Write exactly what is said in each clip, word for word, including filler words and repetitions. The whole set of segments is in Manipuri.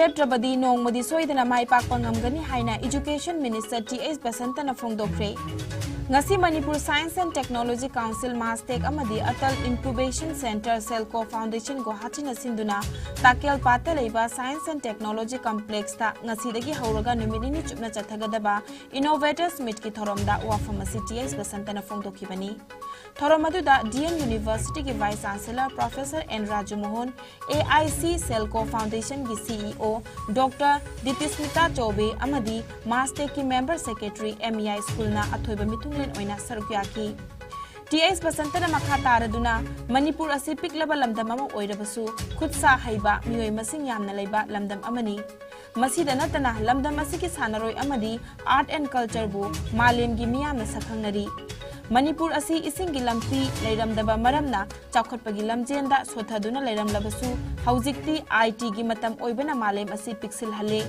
ꯂꯦꯞꯇ꯭ꯔꯕꯗꯤ ꯅꯣꯡꯃꯗꯤ ꯁꯣꯏꯗꯅ ꯃꯥꯏ ꯄꯥꯛꯄ ꯉꯝꯒꯅꯤ ꯍꯥꯏꯅ Education Minister T H ꯕꯁꯟꯇꯅ ꯐꯣꯡꯗꯣꯛꯈ꯭ꯔꯦ꯫ ꯉꯁꯤ Manipur Science and Technology Council, MASTEC ꯑꯃꯗꯤ Atal Incubation Centre, SELCO Foundation, ꯒꯨꯋꯥꯍꯥꯇꯤꯅ ꯁꯤꯟꯗꯨꯅ ꯇꯥꯀꯦꯜꯄꯥꯠꯇ ꯂꯩꯕ Science and Technology Complexꯇ ꯉꯁꯤꯗꯒꯤ ꯍꯧꯔꯒ ꯅꯨꯃꯤꯠ ꯅꯤꯅꯤ ꯆꯨꯞꯅ ꯆꯠꯊꯒꯗꯕ Innovators Meetꯀꯤ ꯊꯧꯔꯝꯗ ꯋꯥꯐꯝ ꯑꯁꯤ T H ꯕꯁꯟꯇꯅ ꯐꯣꯡꯗꯣꯛꯈꯤꯕꯅꯤ꯫ ꯊꯧꯔꯝ ꯑꯗꯨꯗ D M Universityꯒꯤ Vice Chancellor Professor N ꯔꯥꯖꯨꯃꯣꯍꯟ, A I C SELCO Foundationꯒꯤ C E O Doctor ꯗꯤꯇꯤꯁ꯭ꯃꯤꯇꯥ ꯆꯧꯕꯦ ꯑꯃꯗꯤ MASTECꯀꯤ Member Secretary, M E I Schoolꯅ ꯑꯊꯣꯏꯕ ꯃꯤꯊꯨꯡꯂꯦꯟ ꯑꯣꯏꯅ ꯁꯔꯨꯛ ꯌꯥꯈꯤ꯫ T H ꯕꯁꯟꯇꯅ ꯃꯈꯥ ꯇꯥꯔꯗꯨꯅ, ꯃꯅꯤꯄꯨꯔ ꯑꯁꯤ ꯄꯤꯛꯂꯕ ꯂꯝꯗꯝ ꯑꯃ ꯑꯣꯏꯔꯕꯁꯨ ꯈꯨꯠ ꯁꯥ ꯍꯩꯕ ꯃꯤꯑꯣꯏ ꯃꯁꯤꯡ ꯌꯥꯝꯅ ꯂꯩꯕ ꯂꯝꯗꯝ ꯑꯃꯅꯤ꯫ ꯃꯁꯤꯗ ꯅꯠꯇꯅ ꯂꯝꯗꯝ ꯑꯁꯤꯒꯤ ꯁꯥꯟꯅꯔꯣꯏ ꯑꯃꯗꯤ Art and Cultureꯕꯨ ꯃꯥꯂꯦꯝꯒꯤ ꯃꯤꯌꯥꯝꯅ ꯁꯛꯈꯪꯅꯔꯤ꯫ ꯃꯅꯤꯄꯨꯔ ꯑꯁꯤ ꯏꯁꯤꯡꯒꯤ ꯂꯝꯕꯤ ꯂꯩꯔꯝꯗꯕ ꯃꯔꯝꯅ ꯆꯥꯎꯈꯠꯄꯒꯤ ꯂꯝꯖꯦꯟꯗ ꯁꯣꯊꯗꯨꯅ ꯂꯩꯔꯝꯂꯕꯁꯨ ꯍꯧꯖꯤꯛꯇꯤ ITꯒꯤ ꯃꯇꯝ ꯑꯣꯏꯕꯅ ꯃꯥꯂꯦꯝ ꯑꯁꯤ ꯄꯤꯛꯁꯤꯜꯍꯜꯂꯦ꯫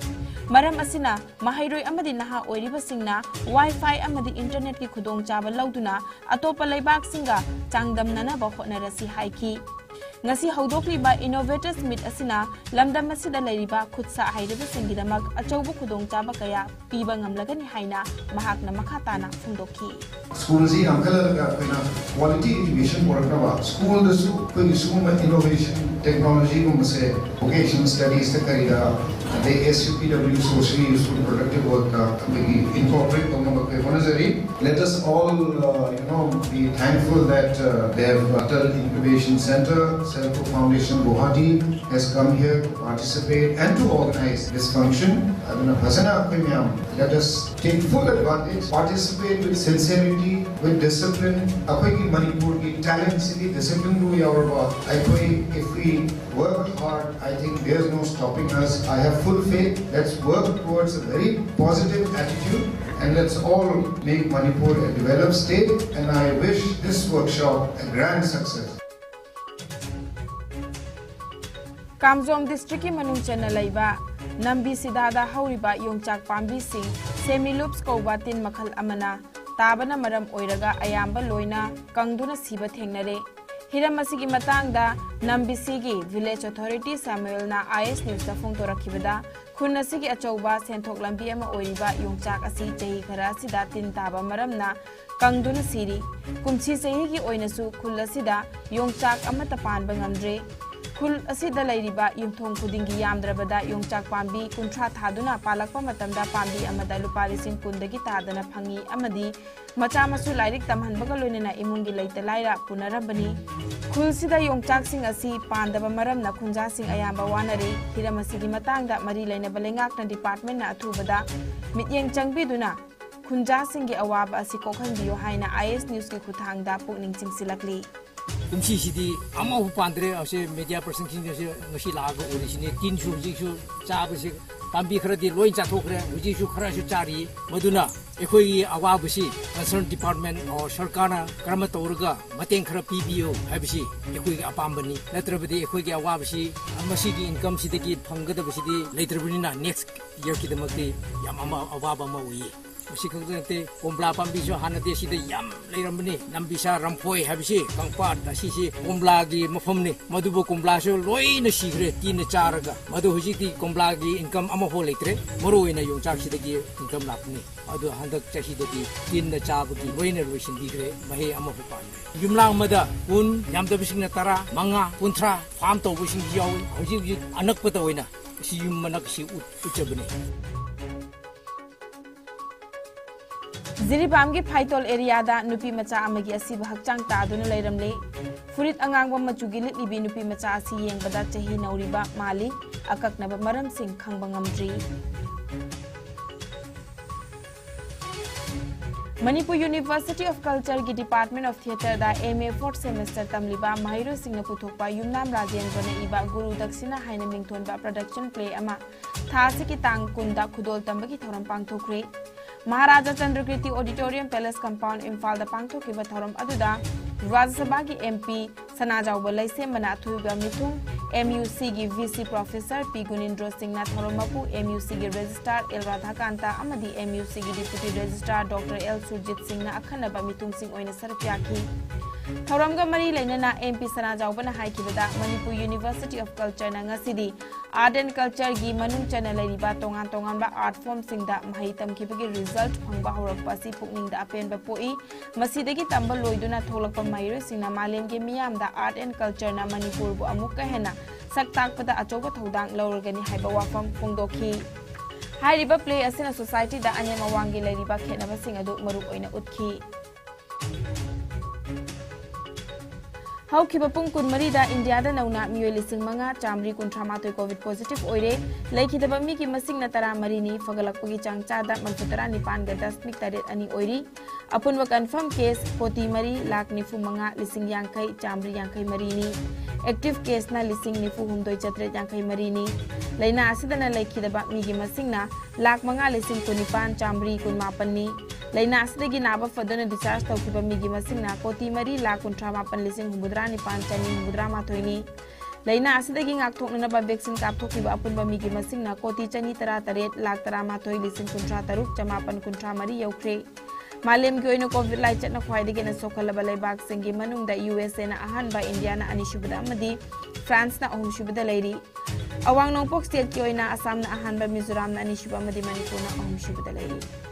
ꯃꯔꯝ ꯑꯁꯤꯅ ꯃꯍꯩꯔꯣꯏ ꯑꯃꯗꯤ ꯅꯍꯥ ꯑꯣꯏꯔꯤꯕꯁꯤꯡꯅ Wi-Fi ꯑꯃꯗꯤ internetꯀꯤ ꯈꯨꯗꯣꯡꯆꯥꯕ ꯂꯧꯗꯨꯅ ꯑꯇꯣꯞꯄ ꯂꯩꯕꯥꯛꯁꯤꯡꯒ ꯆꯥꯡꯗꯝꯅꯅꯕ ꯍꯣꯠꯅꯔꯁꯤ ꯍꯥꯏꯈꯤ꯫ ꯉꯁꯤ ꯍꯧꯗꯣꯛꯂꯤꯕ Innovators Meet ꯑꯁꯤꯅ ꯂꯝꯗꯝ ꯑꯁꯤꯗ ꯂꯩꯔꯤꯕ ꯈꯨꯠ ꯁꯥ ꯍꯩꯔꯕꯁꯤꯡꯒꯤꯗꯃꯛ ꯑꯆꯧꯕ ꯈꯨꯗꯣꯡꯆꯥꯕ ꯀꯌꯥ ꯄꯤꯕ ꯉꯝꯂꯒꯅꯤ ꯍꯥꯏꯅ ꯃꯍꯥꯛꯅ ꯃꯈꯥ ꯇꯥꯅ ꯐꯣꯡꯗꯣꯛꯈꯤ꯫ ꯁ꯭ꯀꯨꯜꯁꯤ ꯌꯥꯝꯈꯠꯂꯛꯂꯒ ꯑꯩꯈꯣꯏꯅ quality education ꯄꯨꯔꯛꯅꯕ ꯁ꯭ꯀꯨꯜꯗꯁꯨ ꯑꯩꯈꯣꯏꯒꯤ ꯁꯤꯒꯨꯝꯕ innovation technologyꯒꯨꯝꯕꯁꯦ vocational studiesꯇ ꯀꯔꯤꯗ ꯑꯗꯩ S U P W, socially useful productive workꯇ ꯑꯩꯈꯣꯏꯒꯤ incorporate ꯇꯧꯅꯕ ꯑꯩꯈꯣꯏ ꯍꯣꯠꯅꯖꯔꯤ꯫ Let us all, uh, you know, be thankful that, uh, they have, Atal Incubation Centre, SELCO Foundation Guwahati has come here to participate and to organize this function. ꯑꯗꯨꯅ ꯐꯖꯅ ꯑꯩꯈꯣꯏ ꯃꯌꯥꯝ, let us take full advantage, participate with sincerity, with discipline. ꯑꯩꯈꯣꯏꯒꯤ ꯃꯅꯤꯄꯨꯔꯒꯤ talentꯁꯤꯗꯤ disciplineꯗꯨ ꯌꯥꯎꯔꯕ ꯑꯩꯈꯣꯏ, if we work hard, I think there's no stopping us. I have full faith. Let's work towards a very positive attitude and let's all make Manipur a developed state. And I wish this workshop a grand success. ꯀꯥꯝꯖꯣꯡ districtꯀꯤ ꯃꯅꯨꯡ ꯆꯟꯅ ꯂꯩꯕ ꯅꯝꯕꯤ ꯁꯤꯗꯥꯗ ꯍꯧꯔꯤꯕ ꯌꯣꯡꯆꯥꯛ ꯄꯥꯝꯕꯤꯁꯤꯡ, Semilups ꯀꯧꯕ ꯇꯤꯟ ꯃꯈꯜ ꯑꯃꯅ ꯇꯥꯕꯅ ꯃꯔꯝ ꯑꯣꯏꯔꯒ ꯑꯌꯥꯝꯕ ꯂꯣꯏꯅ ꯀꯪꯗꯨꯅ ꯁꯤꯕ ꯊꯦꯡꯅꯔꯦ꯫ ꯍꯤꯔꯝ ꯑꯁꯤꯒꯤ ꯃꯇꯥꯡꯗ ꯅꯝꯕꯤꯁꯤꯒꯤ village authority ꯁꯥꯃꯨꯑꯦꯜꯅ I S Newsꯇ ꯐꯣꯡꯗꯣꯔꯛꯈꯤꯕꯗ, ꯈꯨꯜ ꯑꯁꯤꯒꯤ ꯑꯆꯧꯕ ꯁꯦꯟꯊꯣꯛ ꯂꯝꯕꯤ ꯑꯃ ꯑꯣꯏꯔꯤꯕ ꯌꯣꯡꯆꯥꯛ ꯑꯁꯤ ꯆꯍꯤ ꯈꯔ ꯑꯁꯤꯗ ꯇꯤꯟ ꯇꯥꯕ ꯃꯔꯝꯅ ꯀꯪꯗꯨꯅ ꯁꯤꯔꯤ꯫ ꯀꯨꯝꯁꯤ ꯆꯍꯤꯒꯤ ꯑꯣꯏꯅꯁꯨ ꯈꯨꯜ ꯑꯁꯤꯗ ꯌꯣꯡꯆꯥꯛ ꯑꯃꯠꯇ ꯄꯥꯟꯕ ꯉꯝꯗ꯭ꯔꯦ꯫ ꯈꯨꯜ ꯑꯁꯤꯗ ꯂꯩꯔꯤꯕ ꯌꯨꯝꯊꯣꯡ ꯈꯨꯗꯤꯡꯒꯤ ꯌꯥꯝꯗ꯭ꯔꯕꯗ ꯌꯣꯡꯆꯥꯛ ꯄꯥꯝꯕꯤ ꯀꯨꯟꯊ꯭ꯔꯥ ꯊꯥꯗꯨꯅ ꯄꯥꯜꯂꯛꯄ ꯃꯇꯝꯗ ꯄꯥꯝꯕꯤ ꯑꯃꯗ ꯂꯨꯄꯥ ꯂꯤꯁꯤꯡ ꯀꯨꯟꯗꯒꯤ ꯇꯥꯗꯅ ꯐꯪꯏ ꯑꯃꯗꯤ ꯃꯆꯥ ꯃꯁꯨ ꯂꯥꯏꯔꯤꯛ ꯇꯝꯍꯟꯕꯒ ꯂꯣꯏꯅꯅ ꯏꯃꯨꯡꯒꯤ ꯂꯩꯇ ꯂꯥꯏꯔ ꯄꯨꯅꯔꯝꯕꯅꯤ꯫ ꯈꯨꯜꯁꯤꯗ ꯌꯣꯡꯆꯥꯛꯁꯤꯡ ꯑꯁꯤ ꯄꯥꯟꯗꯕ ꯃꯔꯝꯅ ꯈꯨꯟꯖꯥꯁꯤꯡ ꯑꯌꯥꯝꯕ ꯋꯥꯅꯔꯤ꯫ ꯍꯤꯔꯝ ꯑꯁꯤꯒꯤ ꯃꯇꯥꯡꯗ ꯃꯔꯤ ꯂꯩꯅꯕ ꯂꯩꯉꯥꯛꯅ departmentꯅ ꯑꯊꯨꯕꯗ ꯃꯤꯠꯌꯦꯡ ꯆꯪꯕꯤꯗꯨꯅ ꯈꯨꯟꯖꯥꯁꯤꯡꯒꯤ ꯑꯋꯥꯕ ꯑꯁꯤ ꯀꯣꯛꯍꯟꯕꯤꯌꯨ ꯍꯥꯏꯅ I S Newsꯀꯤ ꯈꯨꯠꯊꯥꯡꯗ ꯄꯨꯛꯅꯤꯡ ꯆꯤꯡꯁꯤꯜꯂꯛꯂꯤ꯫ ꯀꯨꯝꯁꯤꯁꯤꯗꯤ ꯑꯃꯐꯥꯎ ꯄꯥꯟꯗ꯭ꯔꯦ꯫ ꯑꯁꯦ media personꯁꯤꯡ ꯑꯁꯦ ꯉꯁꯤ ꯂꯥꯛꯑꯒ ꯎꯔꯤꯁꯤꯅꯤ꯫ ꯇꯤꯟꯁꯨ ꯍꯧꯖꯤꯛꯁꯨ ꯆꯥꯕꯁꯤ ꯄꯥꯝꯕꯤ ꯈꯔꯗꯤ ꯂꯣꯏ ꯆꯥꯊꯣꯛꯈ꯭ꯔꯦ, ꯍꯧꯖꯤꯛꯁꯨ ꯈꯔꯁꯨ ꯆꯥꯔꯤ꯫ ꯃꯗꯨꯅ ꯑꯩꯈꯣꯏꯒꯤ ꯑꯋꯥꯕꯁꯤ concern department or ꯁꯔꯀꯥꯔꯅ ꯀꯔꯝꯅ ꯇꯧꯔꯒ ꯃꯇꯦꯡ ꯈꯔ ꯄꯤꯕꯤꯌꯨ ꯍꯥꯏꯕꯁꯤ ꯑꯩꯈꯣꯏꯒꯤ ꯑꯄꯥꯝꯕꯅꯤ꯫ ꯅꯠꯇ꯭ꯔꯕꯗꯤ ꯑꯩꯈꯣꯏꯒꯤ ꯑꯋꯥꯕꯁꯤ, ꯃꯁꯤꯒꯤ incomeꯁꯤꯗꯒꯤ ꯐꯪꯒꯗꯕꯁꯤꯗꯤ ꯂꯩꯇ꯭ꯔꯕꯅꯤꯅ next yearꯒꯤꯗꯃꯛꯇꯤ ꯌꯥꯝ ꯑꯃ-, ꯑꯋꯥꯕ ꯑꯃ ꯑꯣꯏꯌꯦ꯫ ꯃꯁꯤ ꯈꯛꯇ ꯅꯠꯇꯦ, ꯀꯣꯝꯂꯥ ꯄꯥꯝꯕꯤꯁꯨ ꯍꯥꯟꯅꯗꯤ ꯑꯁꯤꯗ ꯌꯥꯝ ꯂꯩꯔꯝꯕꯅꯤ꯫ ꯅꯝꯕꯤꯁꯥ ꯔꯝꯐꯣꯏ ꯍꯥꯏꯕꯁꯤ ꯀꯪꯄꯥꯠ ꯑꯁꯤꯁꯤ ꯀꯣꯝꯂꯥꯒꯤ ꯃꯐꯝꯅꯤ꯫ ꯃꯗꯨꯕꯨ ꯀꯣꯝꯂꯥꯁꯨ ꯂꯣꯏꯅ ꯁꯤꯈ꯭ꯔꯦ ꯇꯤꯟꯅ ꯆꯥꯔꯒ꯫ ꯃꯗꯨ ꯍꯧꯖꯤꯛꯇꯤ ꯀꯣꯝꯂꯥꯒꯤ income ꯑꯃꯐꯥꯎ ꯂꯩꯇ꯭ꯔꯦ꯫ ꯃꯔꯨ ꯑꯣꯏꯅ ꯌꯣꯡꯆꯥꯛꯁꯤꯗꯒꯤ income ꯂꯥꯛꯄꯅꯤ꯫ ꯑꯗꯨ ꯍꯟꯗꯛ ꯆꯍꯤꯗꯗꯤ ꯇꯤꯟꯅ ꯆꯥꯕꯒꯤ ꯂꯣꯏꯅ ꯂꯣꯏꯁꯤꯟꯕꯤꯈ꯭ꯔꯦ, ꯃꯍꯩ ꯑꯃꯐꯥꯎ ꯄꯥꯟꯗ꯭ꯔꯦ꯫ ꯌꯨꯝꯂꯥꯡ ꯑꯃꯗ ꯀꯨꯟ, ꯌꯥꯝꯗꯕꯁꯤꯡꯅ ꯇꯔꯥ, ꯃꯉꯥ, ꯀꯨꯟꯊ꯭ꯔꯥ farm ꯇꯧꯕꯁꯤꯡꯁꯨ ꯌꯥꯎꯏ꯫ ꯍꯧꯖꯤꯛ ꯍꯧꯖꯤꯛ ꯑꯅꯛꯄꯗ ꯑꯣꯏꯅ ꯑꯁꯤ ꯌꯨꯝ ꯃꯅꯥꯛꯁꯤ ꯎꯠ-, ꯎꯠꯆꯕꯅꯤ꯫ ꯖꯤꯔꯤꯕꯥꯝꯒꯤ ꯐꯥꯏꯇꯣꯜ areaꯗ ꯅꯨꯄꯤ ꯃꯆꯥ ꯑꯃꯒꯤ ꯑꯁꯤꯕ ꯍꯛꯆꯥꯡ ꯇꯥꯗꯨꯅ ꯂꯩꯔꯝꯂꯦ꯫ ꯐꯨꯔꯤꯠ ꯑꯉꯥꯡꯕ ꯃꯆꯨꯒꯤ ꯂꯤꯠꯂꯤꯕꯤ ꯅꯨꯄꯤ ꯃꯆꯥ ꯑꯁꯤ ꯌꯦꯡꯕꯗ ꯆꯍꯤ ꯅꯧꯔꯤꯕ ꯃꯥꯜꯂꯤ꯫ ꯑꯀꯛꯅꯕ ꯃꯔꯝꯁꯤꯡ ꯈꯪꯕ ꯉꯝꯗ꯭ꯔꯤ꯫ Manipur University of Cultureꯒꯤ Department of Theatreꯗ M A fourth semester ꯇꯝꯂꯤꯕ ꯃꯍꯩꯔꯣꯏꯁꯤꯡꯅ ꯄꯨꯊꯣꯛꯄ ꯌꯨꯝꯅꯥꯝ ꯔꯥꯖꯦꯟꯗ꯭ꯔꯅ ꯏꯕ ꯒꯨꯔꯨ ꯗꯛꯁꯤꯅꯥ ꯍꯥꯏꯅ ꯃꯤꯡꯊꯣꯟꯕ production play ꯑꯃ ꯊꯥ ꯑꯁꯤꯒꯤ ꯇꯥꯡ ꯀꯨꯟꯗ ꯈꯨꯗꯣꯜ ꯇꯝꯕꯒꯤ ꯊꯧꯔꯝ ꯄꯥꯡꯊꯣꯛꯈ꯭ꯔꯦ꯫ ꯃꯍꯥꯔꯥꯖꯥ ꯆꯟꯗ꯭ꯔꯀꯤꯔꯇꯤ Auditorium Palace Compound ꯏꯝꯐꯥꯜꯗ ꯄꯥꯡꯊꯣꯛꯈꯤꯕ ꯊꯧꯔꯝ ꯑꯗꯨꯗ ꯔꯥꯖ꯭ꯌ ꯁꯚꯥꯒꯤ M P ꯁꯅꯥꯖꯥꯎꯕ ꯂꯩꯁꯦꯝꯕꯅ ꯑꯊꯣꯏꯕ ꯃꯤꯊꯨꯡ, M U Cꯒꯤ V C Professor P ꯒꯨꯅꯤꯟꯗ꯭ꯔꯣ ꯁꯤꯡꯅ ꯊꯧꯔꯝ ꯃꯄꯨ, M U Cꯒꯤ Registrar L ꯔꯥꯙꯥꯀꯥꯟꯇ ꯑꯃꯗꯤ M U Cꯒꯤ Deputy Registrar Doctor L Surjit ꯁꯤꯡꯅ ꯑꯈꯟꯅꯕ ꯃꯤꯊꯨꯡꯁꯤꯡ ꯑꯣꯏꯅ ꯁꯔꯨꯛ ꯌꯥꯈꯤ꯫ ꯊꯧꯔꯝꯒ ꯃꯔꯤ ꯂꯩꯅꯅ ꯑꯦꯝ ꯄꯤ ꯁꯅꯥꯖꯥꯎꯕꯅ ꯍꯥꯏꯈꯤꯕꯗ, ꯃꯅꯤꯄꯨꯔ University of Culture ꯅ ꯉꯁꯤꯗꯤ Art and Culture ꯒꯤ ꯃꯅꯨꯡ ꯆꯟꯅ ꯂꯩꯔꯤꯕ ꯇꯣꯉꯥꯟ ꯇꯣꯉꯥꯟꯕ art form ꯁꯤꯡꯗ ꯃꯍꯩ ꯇꯝꯈꯤꯕꯒꯤ result ꯐꯪꯕ ꯍꯧꯔꯛꯄ ꯑꯁꯤ ꯄꯨꯛꯅꯤꯡꯗ ꯑꯄꯦꯟꯕ ꯄꯣꯛꯏ꯫ ꯃꯁꯤꯗꯒꯤ ꯇꯝꯕ ꯂꯣꯏꯗꯨꯅ ꯊꯣꯛꯂꯛꯄ ꯃꯍꯩꯔꯣꯏꯁꯤꯡꯅ ꯃꯥꯂꯦꯝꯒꯤ ꯃꯤꯌꯥꯝꯗ Art and Culture ꯅ ꯃꯅꯤꯄꯨꯔꯕꯨ ꯑꯃꯨꯛꯀ ꯍꯦꯟꯅ ꯁꯛ ꯇꯥꯛꯄꯗ ꯑꯆꯧꯕ ꯊꯧꯗꯥꯡ ꯂꯧꯔꯒꯅꯤ ꯍꯥꯏꯕ ꯋꯥꯐꯝ ꯐꯣꯡꯗꯣꯛꯈꯤ꯫ ꯍꯥꯏꯔꯤꯕ play ꯑꯁꯤꯅ society ꯗ ꯑꯅꯦꯝ ꯑꯋꯥꯡꯒꯤ ꯂꯩꯔꯤꯕ ꯈꯦꯠꯅꯕꯁꯤꯡ ꯑꯗꯨ ꯃꯔꯨ ꯑꯣꯏꯅ ꯎꯠꯈꯤ꯫ ꯍꯧꯈꯤꯕ ꯄꯨꯡ ꯀꯨꯟꯃꯔꯤꯗ ꯏꯟꯗꯤꯌꯥꯗ ꯅꯧꯅ ꯃꯤꯑꯣꯏ ꯂꯤꯁꯤꯡ ꯃꯉꯥ ꯆꯥꯃꯔꯤ ꯀꯨꯟꯊ꯭ꯔꯥ ꯃꯥꯊꯣꯏ COVID positive ꯑꯣꯏꯔꯦ꯫ ꯂꯩꯈꯤꯗꯕ ꯃꯤꯒꯤ ꯃꯁꯤꯡꯅ ꯇꯔꯥꯃꯔꯤꯅꯤ꯫ ꯐꯒꯠꯂꯛꯄꯒꯤ ꯆꯥꯡ ꯆꯥꯗ ꯃꯔꯤꯐꯨ ꯇꯔꯥ ꯅꯤꯄꯥꯟꯒ ꯗꯁꯃꯤꯛ ꯇꯔꯦꯠ ꯑꯅꯤ ꯑꯣꯏꯔꯤ꯫ ꯑꯄꯨꯟꯕ confirm case ꯀꯣꯇꯤ ꯃꯔꯤ ꯂꯥꯈ ꯅꯤꯐꯨ ꯃꯉꯥ ꯂꯤꯁꯤꯡ ꯌꯥꯡꯈꯩ ꯆꯥꯃꯔꯤ ꯌꯥꯡꯈꯩ ꯃꯔꯤꯅꯤ꯫ Active case ꯅ ꯂꯤꯁꯤꯡ ꯅꯤꯐꯨ ꯍꯨꯝꯗꯣꯏ ꯆꯥꯇ꯭ꯔꯦꯠ ꯌꯥꯡꯈꯩ ꯃꯔꯤꯅꯤ꯫ ꯂꯩꯅꯥ ꯑꯁꯤꯗꯅ ꯂꯩꯈꯤꯗꯕ ꯃꯤꯒꯤ ꯃꯁꯤꯡꯅ ꯂꯥꯈ ꯃꯉꯥ ꯂꯤꯁꯤꯡ ꯀꯨꯟꯅꯤꯄꯥꯟ ꯆꯥꯃꯔꯤ ꯀꯨꯟꯃꯥꯄꯟꯅꯤ꯫ ꯂꯩꯅꯥ ꯑꯁꯤꯗꯒꯤ ꯅꯥꯕ ꯐꯗꯨꯅ discharge ꯇꯧꯈꯤꯕ ꯃꯤꯒꯤ ꯃꯁꯤꯡꯅ ꯀꯣꯇꯤ ꯃꯔꯤ ꯂꯥꯈ ꯀꯨꯟꯊ꯭ꯔꯥ ꯃꯥꯄꯟ ꯂꯤꯁꯤꯡ ꯍꯨꯝꯐꯨꯇꯔꯥ ꯅꯤꯄꯥꯟ ꯆꯅꯤ ꯍꯨꯝꯐꯨꯇꯔꯥ ꯃꯥꯊꯣꯏꯅꯤ꯫ ꯂꯩꯅꯥ ꯑꯁꯤꯗꯒꯤ ꯉꯥꯛꯊꯣꯛꯅꯅꯕ vaccine ꯀꯥꯞꯊꯣꯛꯈꯤꯕ ꯑꯄꯨꯟꯕ ꯃꯤꯒꯤ ꯃꯁꯤꯡꯅ ꯀꯣꯇꯤ ꯆꯅꯤ ꯇꯔꯥ ꯇꯔꯦꯠ ꯂꯥꯈ ꯇꯔꯥ ꯃꯥꯊꯣꯏ ꯂꯤꯁꯤꯡ ꯀꯨꯟꯊ꯭ꯔꯥ ꯇꯔꯨꯛ ꯆꯃꯥꯄꯟ ꯀꯨꯟꯊ꯭ꯔꯥ ꯃꯔꯤ ꯌꯧꯈ꯭ꯔꯦ꯫ ꯃꯥꯂꯦꯝꯒꯤ ꯑꯣꯏꯅ COVID ꯂꯥꯏꯆꯠꯅ ꯈ꯭ꯋꯥꯏꯗꯒꯤ ꯍꯦꯟꯅ ꯁꯣꯛꯍꯜꯂꯕ ꯂꯩꯕꯥꯛꯁꯤꯡꯒꯤ ꯃꯅꯨꯡꯗ ꯌꯨ ꯑꯦꯁ ꯑꯦꯅ ꯑꯍꯥꯟꯕ, ꯏꯟꯗꯤꯌꯥꯅ ꯑꯅꯤꯁꯨꯕꯗ ꯑꯃꯗꯤ ꯐ꯭ꯔꯥꯟꯁꯅ ꯑꯍꯨꯝꯁꯨꯕꯗ ꯂꯩꯔꯤ꯫ ꯑꯋꯥꯡ ꯅꯣꯡꯄꯣꯛ state ꯀꯤ ꯑꯣꯏꯅ ꯑꯁꯥꯝꯅ ꯑꯍꯥꯟꯕ, ꯃꯤꯖꯣꯔꯥꯝꯅ ꯑꯅꯤꯁꯨꯕ ꯑꯃꯗꯤ ꯃꯅꯤꯄꯨꯔꯅ ꯑꯍꯨꯝꯁꯨꯕꯗ ꯂꯩꯔꯤ꯫